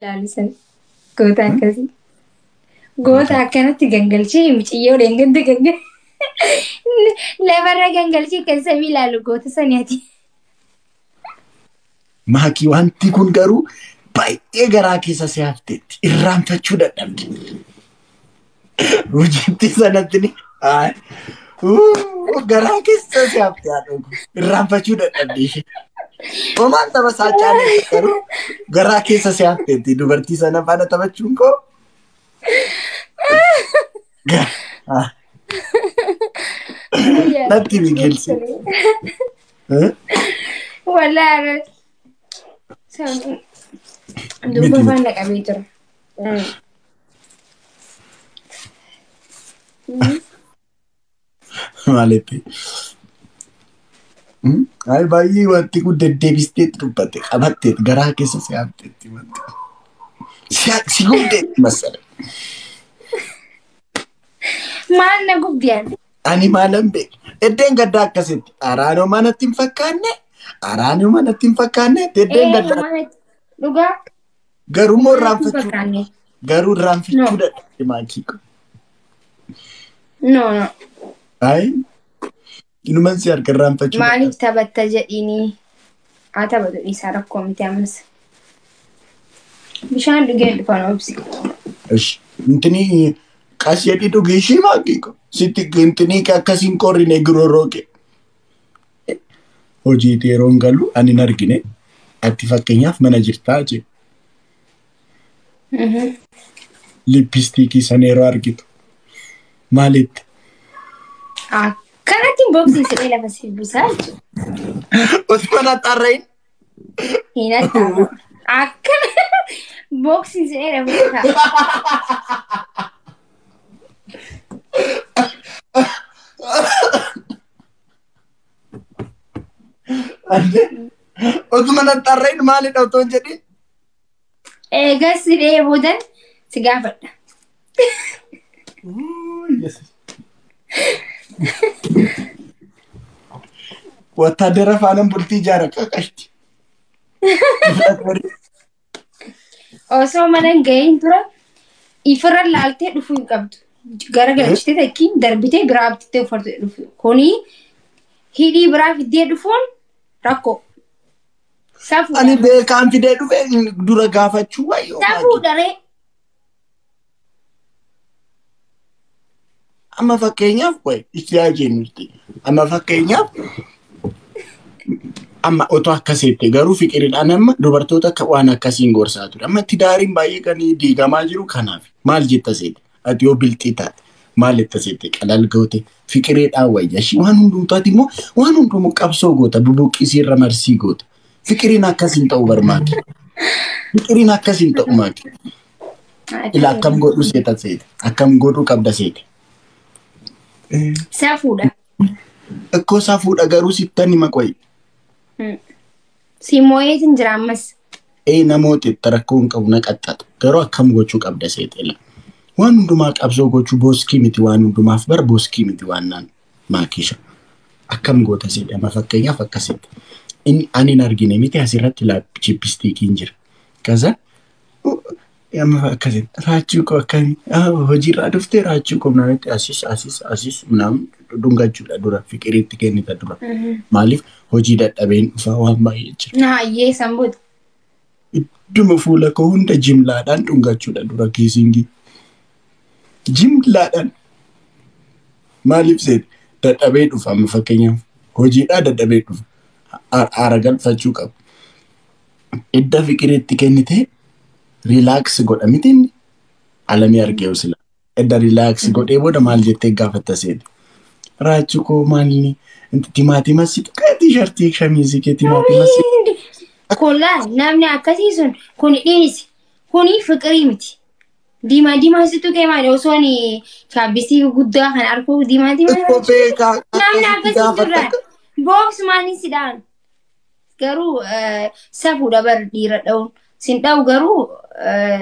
Ilaalisan goota akkasii. Goota akkanatti gangalchee mucayyoo dheengadda gangal lafarra gangalchee kan samii ilaalu goota saniati. Maakii, wanti kun garuu baay'ee garaa keessa si hafteetti irraanfachuu dadhabde. Hojiitti sanatti ni garaa keessa si hafte haadha irraanfachuu dadhabde ishee. Homaan tapha isaa caalee garuu garaa keessa si hafteetti dubartii sana faana taphachuun koo. Natti biqilsi. Wallaahi duuba afaan naqamee jira. Maalitti? Ay, baay'ee wanti kun deddeebisteetti dubbatte qabatteet garaa keessa si hafteetti wanti. Si gubdeetti masala. Maal na gubdiyaan? Ani maalan beeku. Eddeen gaddaa akkasitti. Araanoo manatti hin fakkaanne. Araanoo manatti hin fakkaanne. Eddeen gaddaa. Dhugaa. Garuu immoo irraanfachuu. Garuu irraanfachuu dadhabde maakii kun. No, no. Ay. Inuman si harka irraanfachuu. Maaliif taphatta jedhiinii haa taphatu dhiisaa, rakkoo miti ammas. Bishaan dhugeen dhufan, obsi. Ish. Intini qas jedhii dhugii ishii maakii kun. Sitti intini akkasiin qorrine girooroo kee. Hojiitti yeroo hin galu ani hin argine. Ati fakkeenyaaf mana jirtaa jee. Lippistiikii sana yeroo argitu maalitti? Akkanatti boksii sidhee lafa si buusaa jechuudha. Osoo na xarreen. Hin haxxaamu. Akkana boksii sidhee lafa si ta'a. Osuma na xarreen maalidha otoo hin jedhin? Eegas sidhee boodan si gaafadha. Wattaadara faana bultii ijaara qaqashti. Osoo mana hin gahiin dura ifirra laaltee dhufuu hin qabdu. Gara galchitee takkiin darbitee biraa bitittee uffatu dhufu. Kuni hidhii biraa fiddee dhufuun rakkoo. Safuudha. Ani beekaan fidee dhufe dura gaafachuu wayyoo. Safuudha ree. Amma fakkeenyaaf wayi itti haa jennutti. Amma fakkeenyaaf amma otoo akkasitti garuu fiqiriidhaan amma dubartoota akka waan akkasiin gorsaa ture. Amma tidaariin baay'ee kan diigamaa jiru kanaaf maal jetta seete? Ati yoo bilxii taate maal jetta seete? Qalal goote fiqiriidhaan wayya. Ishii waan hundumtaati immoo waan hundumaa qabsoo goota, bubuqqisii irra marsii goota. Fiqiriin akkasiin ta'u barmaaki. Fiqiriin akkasiin ta'u maaki. Ila akkam godhu seeta seete? Akkam godhuu qabda seete? Safuudha. Ikkoo safuudha garuu sittan hima qoyi. Si moo'eetiin jira ammas. Ee, namoota itti rakkoo hin qabu, na qaxxatu. Garuu akkam gochuu qabda seete la? Waan hundumaa qabsoo gochuu booskii miti, waan hundumaaf bar booskii miti waan naan maakisha. Akkam goota seete? Amma fakkeenyaaf akkasitti. Inni ani hin argine miti, asirratti chippistiikiin jira. Kaza amma akkasitti raachuu koo akkamii hojiirraa dhuftee raachuu koo naannootti asis asis asis naan dhungachuudha dura fiqiriitti kennita dura. Maaliif hojii dadhabeen dhufaa waan baay'ee jira. Naayyee sanboota. Idduma fuula koo hunda jimlaadhaan dhungachuudha dura kiisingii. Jimlaadhaan. Maaliif seete? Dadhabee dhufa, amma fakkeenyaaf hojiidhaa dadhabee dhufa. Aara galfachuu qabu. Idda fiqiriitti kennitee relax godha miti inni. Alamii argee sila. Edda relax godhee booda maal jettee gaafatta seete? Raachuu koo maalini? Timaatima si tuqee tiishartii shamiizii kee timaatima si. Kun laal, namni akkasii sun kun dhiisi. Kuni fiqirii miti. Diimaa diimaa si tuqee maali osoo ni chaappistiki guddaa kan arguu diimaa diimaa. Ikkoo beekaa Namni akkasitti akkasii gaafatta. turre. Box maaliin si dhaan? Garuu safuudha bar dhiira dha'uun. Sin dha'u garuu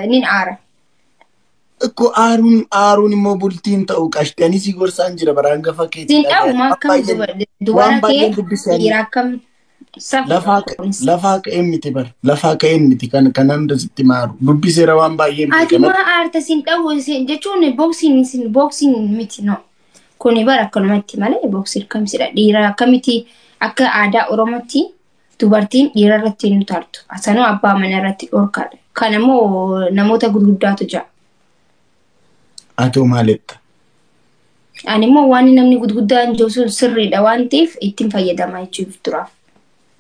nin aara. Ikkoo aaruun aaruun immoo bultiin ta'u qashti, ani si gorsaan jira baraan gafa keetti. Sin dha'u ma akkam dubara Waan kee baay'een dubbisanii. dhiira akkam. Lafaa ka'een miti bar. Lafaa ka'een miti kan hunda sitti maaru. Dubbiseera waan baay'ee miti. Ati maa aarta siin dhawwu jechuun booksiin isin booksiin miti no. Kuni bara akkanumatti malee booksiin akkamsidha. Dhiira akkamitti akka aadaa Oromootti dubartiin dhiira irratti hin utaaltu. Asanuu abbaa mana irratti dhorkaadha. Kan immoo namoota gurguddaatu jira. Atoo maaletta? Ani immoo waan namni gurguddaan jiru sun sirriidha waan ta'eef ittiin fayyadamaa jechuuf turaaf.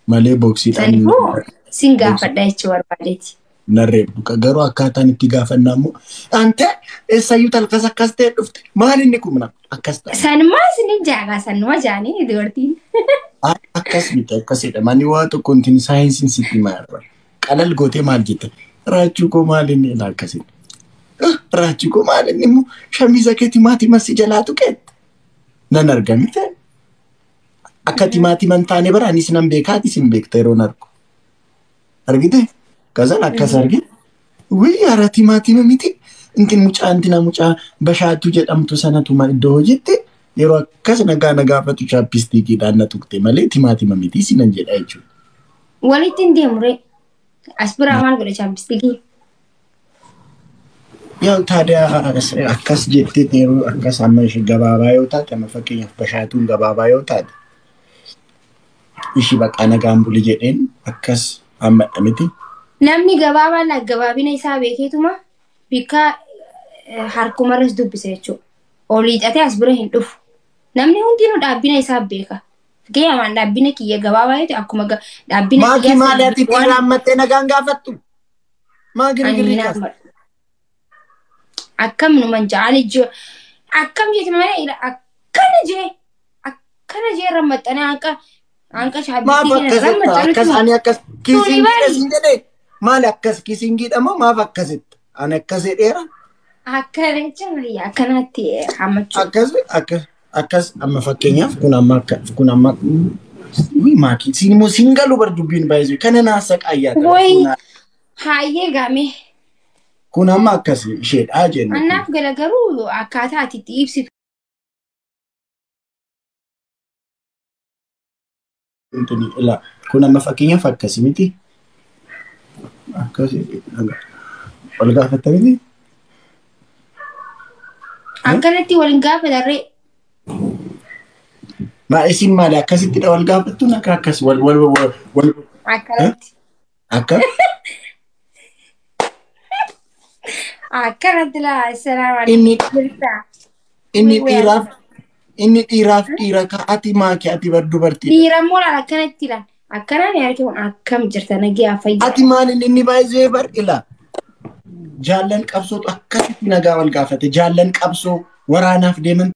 Malee booksiidhaan. Sanifuu sin gaafadha jechuu barbaadeeti. Narreebdu garuu akkaataan itti gaafannaa immoo ante eessayyuu talkas akkas ta'e dhufte maal inni kun akkas ta'e. Sanumaa isin jaagaa sanuma jaanii dubartiin. Akkas miti akkasidha manni waa tokko intin saayinsiin sitti maal qalal gootee maal jette raachuu koo maal inni ilaa akkasidha. Raachuu koo maal inni immoo shamiza kee timaatima si jalaa tuqeette nan argamite akka timaatima hin taane bara anis nan beekaa atis hin beekta yeroo argu argite. Kazan akkas argite wayii hara timaatima miti intin mucaa intina mucaa bashaatu jedhamtu sanatu iddoo hojiitti yeroo akkas nagaa na gaafatu chaappistiikiidhaan na tuqte malee timaatima miti sinan jedha jechuudha. Walitti hin deemu ree as biraa maal godha chaappistiikii? Yaa taadiyaa akkas jettee yeroo akkas amma ishee gabaabaa yoo taate amma fakkeenyaaf bashaatuun gabaabaa yoo taate ishii baqaa nagaan buli jedheen akkas hammadha miti. Namni gabaabaan gabaabina isaa beekeetuma bikka harkumarras dubbisa jechuudha. Olii hidhatee as bira hin dhufu. Namni hundinuu dhaabbina isaa beeka. Fakkeenyaaf dhaabbina kiyya gabaabaa yoo ta'e akkuma dhaabbina kiyya. Maakii maali ati dhiira hammattee nagaan gaafattu? Maa girgirri kaasa? Akkam numan ja'anii jiru. Akkam jeeti malee akkana jee akkana jee irra maxxanee hanqa hanqa shaabbii irra maxxanee. Akkas ani akkas kiisiin jedhee. Maali akkas kiisingiidha moo maaf akkasitti? Ani akkas jedheera. Akkana jechuun akkanatti hammachuu. Akkas akkas akkas amma fakkeenyaaf kun amma kun amma maakii siin immoo siin galu bar dubbiin baay'isuu kana naasa qaayyaa. Wayi hayyee gaame. Kun amma akkas isheedhaa jenna. Annaaf gala garuu akkaataa ati itti ibsitu. Kun amma fakkeenyaaf akkasi miti. Akkasi wal gaafatanii? Akkanatti wal gaafatarree. Maa isin maali akkasittidha wal gaafattuun akka akkas wal wal wal wal. Akkanatti. Akka? Akkanatti laa assalaamu alaikum. Inni dhiiraaf dhiira ka ati maaki ati bar dubartii. Dhiira immoo laala akkanatti laala. Akkanaan yaadde kun akkam jirta nagaa fayyaa. Ati maaliin inni baay'ee bar ila. Jaallan qabsootu akkasitti nagaa wal gaafate. Jaallan qabsoo waraanaaf deeman.